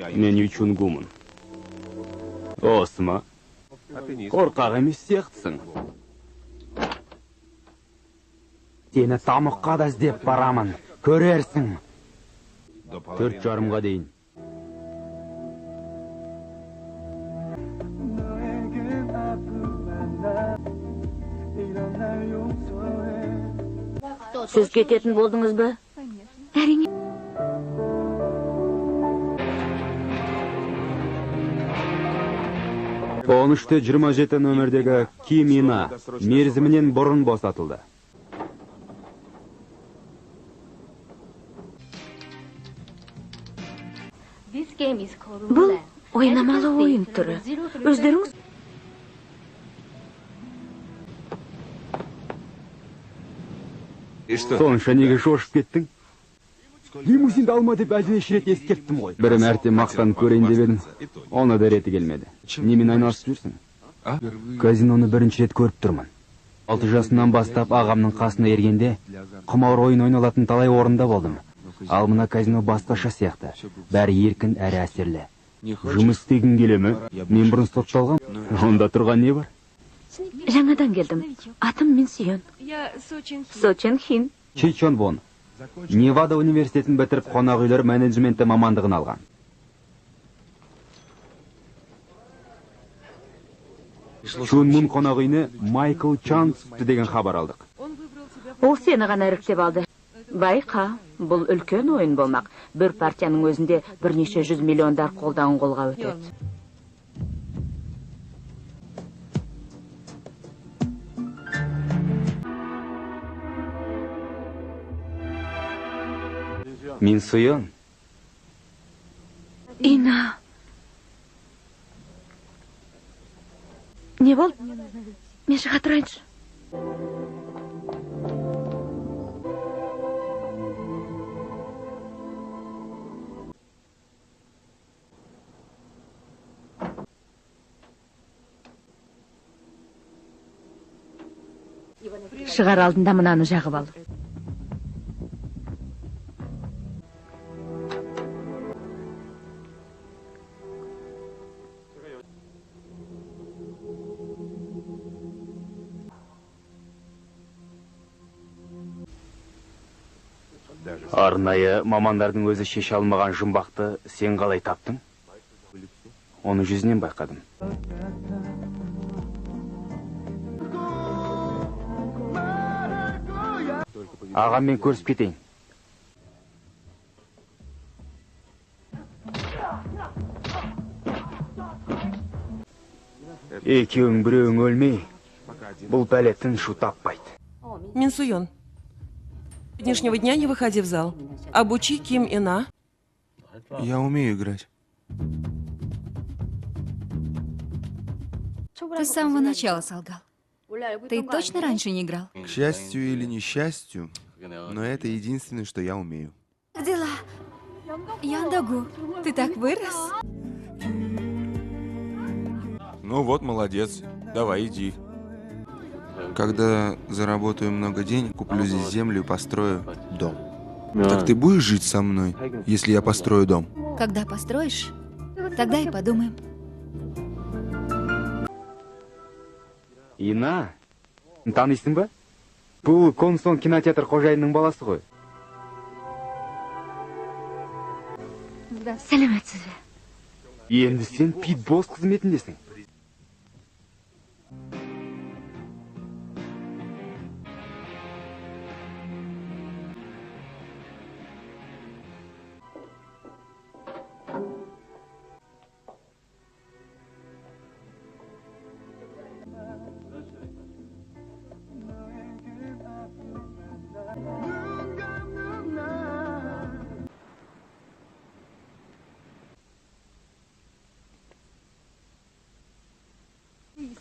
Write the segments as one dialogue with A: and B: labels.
A: Мен Ю Чунгумын. Осы ма? Қорқақ емес сияқтысың. Сені тамұққа да іздеп барамын. Көрерсің. 4:30-ға дейін.
B: Сіз кететін болдыңыз ба?
C: Әрине.
A: Он 3:27 нөмірдегі Ким Ина мерзімінен бұрын босатылды.
C: Бұл ойнамалы ойын түрі. Өздеріңіз
A: Сонша неге шошып кеттің? Лимузинді алма деп әлденеше рет ескерттім ғой. Бір мәрте мақтанып көрейін деп едім. Оны да реті келмеді. Немен айналысып жүрсің? Казиноны бірінші рет көріп тұрмын. 6 жасымнан бастап ағамның қасына ергенде құмар ойын ойналатын талай орында болдым. Ал мына казино басқаша сияқты. Бәрі еркін әрі әсерлі. Жұмыс істегің келе ме? Мен бұрын сотталғам. Онда тұрған не бар?
C: Жаңадан келдім. Атым Мин Сүйен. Со Чен Хин.
A: Чи Чон Вон. Невада университетін бітіріп, қонақ үйлер менеджменті мамандығын алған. Чун Мун қонақ үйіне Майкл Чан түсті деген хабар алдық.
C: Ол сені ғана іріктеп алды. Байқа, бұл үлкен ойын болмақ. Бір партияның өзінде бірнеше жүз миллиондар қолдан қолға өтеді.
A: Мин Сүйен.
C: Ина. Не болды? Мен шыға тұрайыншы. Шығар алдында мынаны жағып ал.
A: Арнайы мамандардың өзі шеше алмаған жұмбақты сен қалай таптың? Оны жүзінен байқадым. Ағаммен көрісіп кетейін. Екеуің біреуің өлмей, бұл пәле тыншу таппайды.
D: Мин Сүйен. Сегодняшнего дня не выходи в зал. Обучи Ким Ина.
E: Я умею играть.
F: Ты с самого начала солгал. Ты точно раньше не играл?
E: К счастью или несчастью, но это единственное, что я умею.
F: Как дела? Яндагу, ты так вырос.
G: Ну вот, молодец. Давай, иди.
E: Когда заработаю много денег, куплю здесь землю и построю дом. Так ты будешь жить со мной, если я построю дом?
F: Когда построишь, тогда и подумаем.
A: Ина, танисың ба? Бұл Консон кинотеатр қожайынының баласы ғой.
C: Сәлеметсіз бе?
A: Енді сен пит-босс қызметіндесің.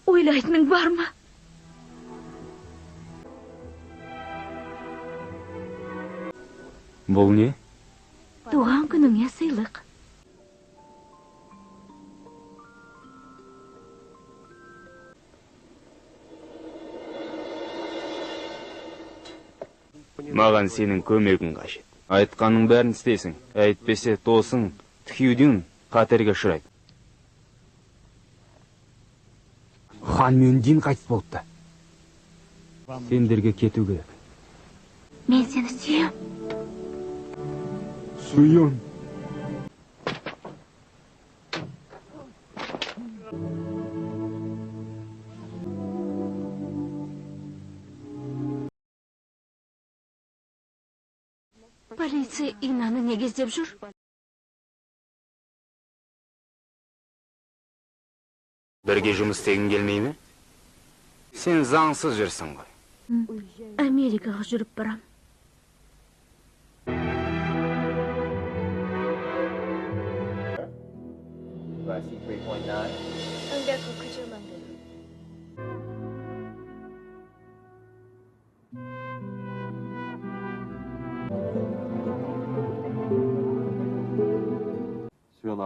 C: Ойлайтының бар ма?
A: Бұл не?
C: Туған күніңе сыйлық.
A: Маған сенің көмегің қажет. Айтқанның бәрін істейсің. Әйтпесе тосың Тхюдюн Қатерге ұшырайды. Хан Мюндин қайтыс болыпты. Сендерге кету керек.
C: Мен сені сүйем.
A: Сүйем.
C: Полиция Инаны неге іздеп жүр?
A: Бірге жұмыс істегің келмей ме? Сен заңсыз жүрсің ғой.
C: Америкаға жүріп барам.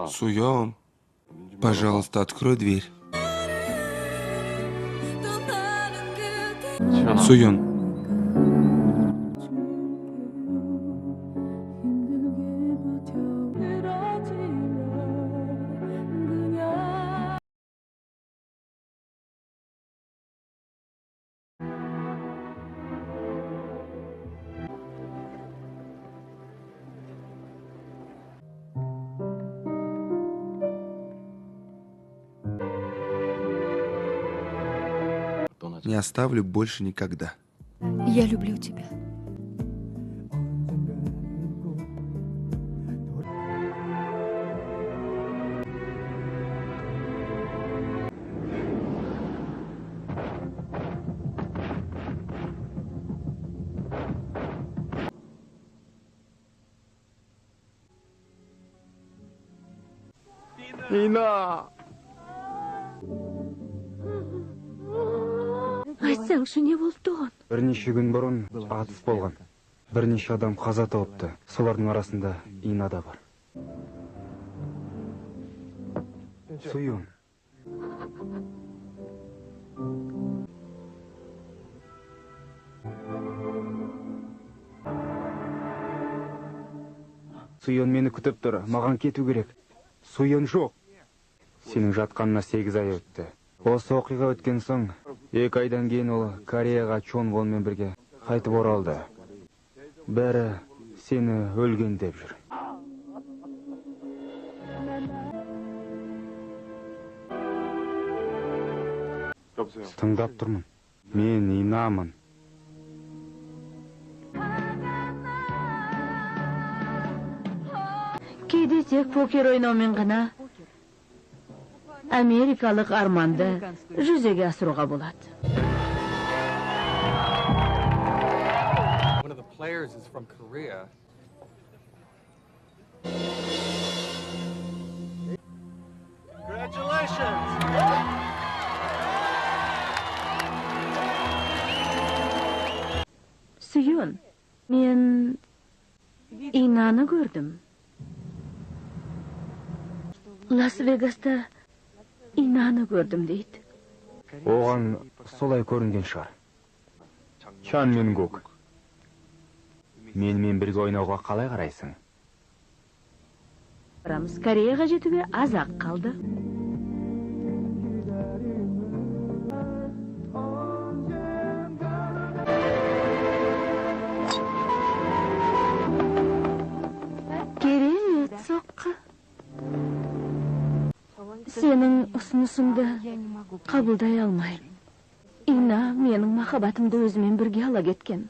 E: Суён, пожалуйста, открой дверь. Суён. Не оставлю больше никогда.
F: Я люблю тебя.
A: Ина!
C: Айтсаңшы, не болды оған?
A: Бірнеше күн бұрын атыс болған. Бірнеше адам қаза тауыпты. Солардың арасында Ина да бар. Суюн. Суюн мені күтіп тұр. Маған кету керек. Суюн жоқ. Сенің жатқанына 8 ай өтті. Осы оқиға өткен соң, 2 айдан кейін ол Кореяға Чон Вонмен бірге қайтып оралды. Бәрі сені өлген деп жүр. Тыңдап тұрмын. Мен Инамын.
C: Кейде тек покер ойнаумен ғана америкалық арманды жүзеге асыруға болады. Сүйін, мен Инаны көрдім. Лас-Вегаста Инаны көрдім дейді.
A: Оған солай көрінген шығар. Чан Мингук. Менімен бірге ойнауға қалай қарайсың?
C: Барамыз. Кореяға жетуге аз-ақ қалды. Керемет соққы. Сенің ұсынысыңды қабылдай алмаймын. Ина менің махаббатымды өзімен бірге ала кеткен.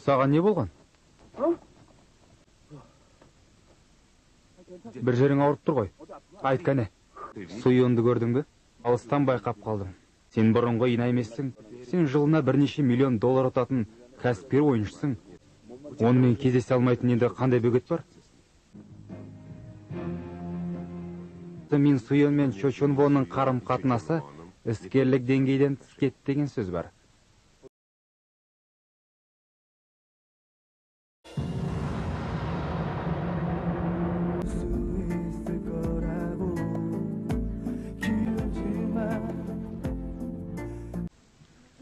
A: Саған не болған? Бір жерің ауырып тұр ғой. Айт кәне. Суйонды көрдің бе? Алыстан байқап қалдым. Сен бұрынғы Ина емессің. Сен жылына бірнеше миллион доллар ұтатын кәсіпкер ойыншысың. Онымен кездесе алмайтын енді қандай бөгет бар? Мин Суйон мен Чо Чон Вонның қарым-қатынасы іскерлік деңгейден тыс кетті деген сөз бар.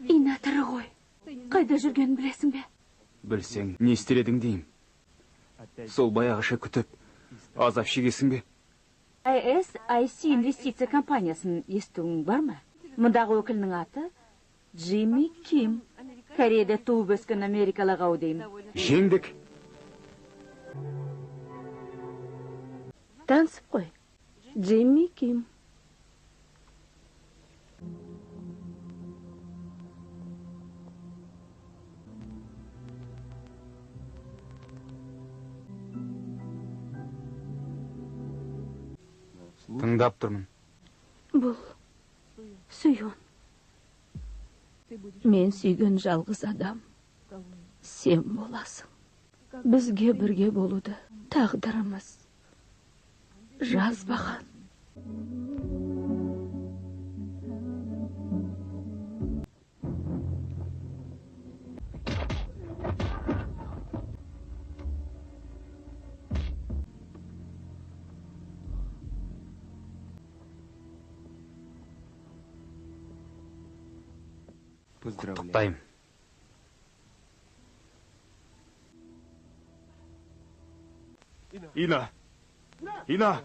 C: Ина тірі ғой. Қайда жүргенін білесің бе?
A: Білсең, не істер едің деймін. Сол баяғыша күтіп, азап шегесің бе?
C: ISIC инвестиция компаниясын естуің бар ма? Мұндағы өкілінің аты Джимми Ким. Кореяда туып өскен америкалық ау деймін.
A: Жеңдік.
C: Танысып қой. Джимми Ким.
A: Тыңдап тұрмын.
C: Бұл Сүйон. Мен сүйген жалғыз адам сен боласың. Бізге бірге болуды тағдырымыз жазбаған.
A: Құттықтаймын. Ина! Ина!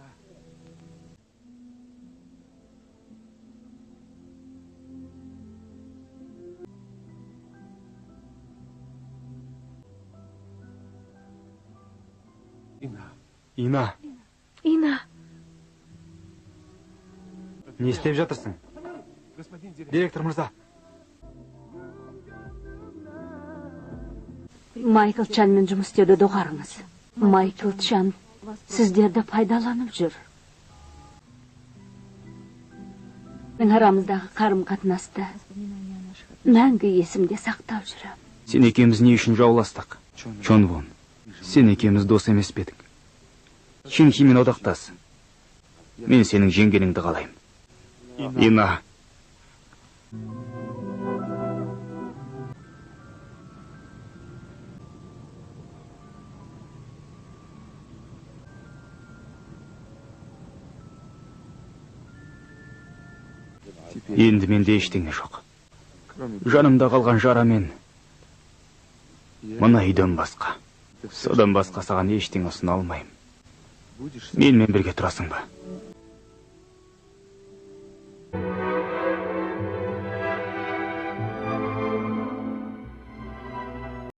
A: Ина!
C: Ина!
A: Не істеп жатырсың? Директор мырза!
C: Майкл Чанмен жұмыс істеуді доғарыңыз. Майкл Чан сіздерді пайдаланып жүр. Біздің арамыздағы қарым-қатынасты мәңгі есімде сақтап жүрем.
A: Сен екеуміз не үшін жауластық? Чон Вон, сен екеуміз дос емес пе едік? Чинхимен одақтас. Мен сенің жеңгеніңді қалаймын. Ина. Енді менде ештеңе жоқ. Жанымда қалған жара мен мына үйден басқа. Содан басқа саған ештеңе ұсына алмаймын. Менімен бірге тұрасың ба?